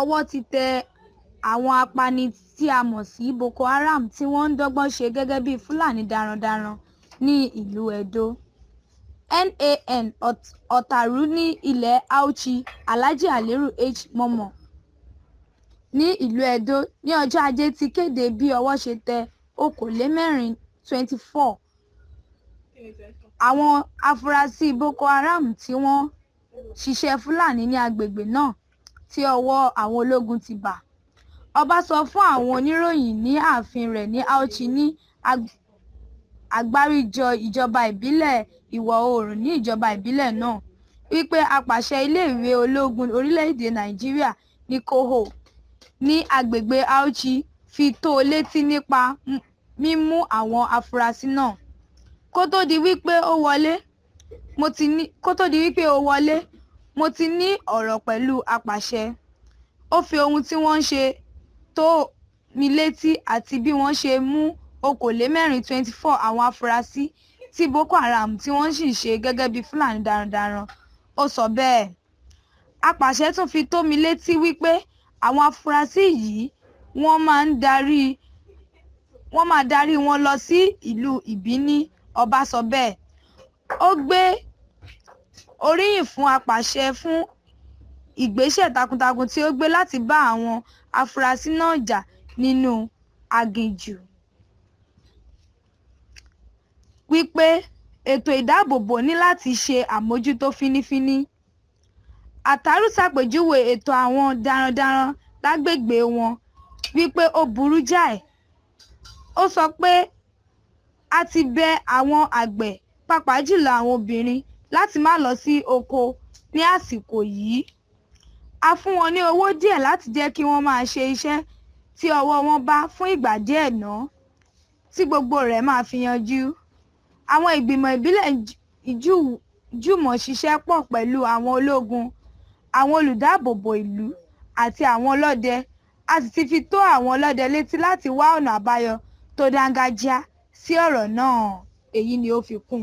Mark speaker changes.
Speaker 1: Ọwọ́ ti tẹ àwọn apani tí a mọ̀ sí Boko Haram tí wọ́n ń dọ́gbọ́n ṣe gẹ́gẹ́ bíi Fulani darandaran ní ìlú Edo. NAN Attaru ní ilẹ̀ Auchi, Alhaji Halliru H. Momoh ní ìlú Edo ní ọjọ́ Ajé ti kéde bí ọwọ́ ṣe tẹ 24 24 àwọn afurasí Boko Haram tí wọ́n ń ṣiṣẹ́ Fulani ní agbègbè náà tí ọwọ́ àwọn ológun ti bá. Ọba sọ fún àwọn oníròyìn ní ààfin rẹ̀ ní Auchi ní àgbáríjọ ìjọba ìbílẹ̀ Ìwọ̀-oòrùn ní ìjọba ìbílẹ̀ náà, wípé Apàṣẹ Iléèwé Ológun Orílẹ̀ èdè Nàìjíríà ní Kọ́ò ní agbègbè Auchi fi tó létí nípa mímú àwọn afurasí náà. "Kó tó di wípé o wọlé, mo ti ní ọ̀rọ̀ pẹ̀lú Apàṣẹ. Ó fi ohun tí wọ́n ṣe tó mi létí àti bí wọ́n ṣe mú 24 24 àwọn afurasí ti Boko Haram tí wọ́n sì ń ṣe gẹ́gẹ́ bíi Fulani darandaran," ó sọ bẹ́ẹ̀. Apàṣẹ tún fi tó mi létí wípé àwọn afurasí yìí wọ́n máa darí wọn lọ sí ìlú Ìbíní, Ọba sọ bẹ́ẹ̀. Ó gbé oríyìn fún Apàṣẹ fún ìgbésẹ̀ takuntakun tí ó gbé láti bá àwọn afurasí náà jà nínú aginjù. Wípé ètò ìdáàbòbò ní láti ṣe àmójútó fínífíní. Attaru ṣàpèjúwe ètò àwọn darandaran lágbègbè wọn wípé ó burú jáì. Ó sọ pé "A ti bẹ àwọn àgbẹ̀, pàápàá jùlọ àwọn obìnrin, láti má lọ sí oko ní àsìkò yìí. A fún wọn ní owó díẹ̀ láti jẹ́ kí wọ́n máa ṣe iṣẹ́ tí ọwọ́ wọn bá fún ìgbà díẹ̀ ná, tí gbogbo rẹ̀ máa fi yanjú. Àwọn ìgbìmọ̀ ìbílẹ̀ jùmọ̀ ṣiṣẹ́ pọ̀ pẹ̀lú àwọn ológun, àwọn olùdáààbòbò ìlú àti àwọn ọlọ́dẹ, a sì ti fi tó àwọn ọlọ́dẹ létí láti wá ọ̀nà àbáyọ tó dángájíá sí ọ̀rọ̀ náà," èyí ni ó fi kún.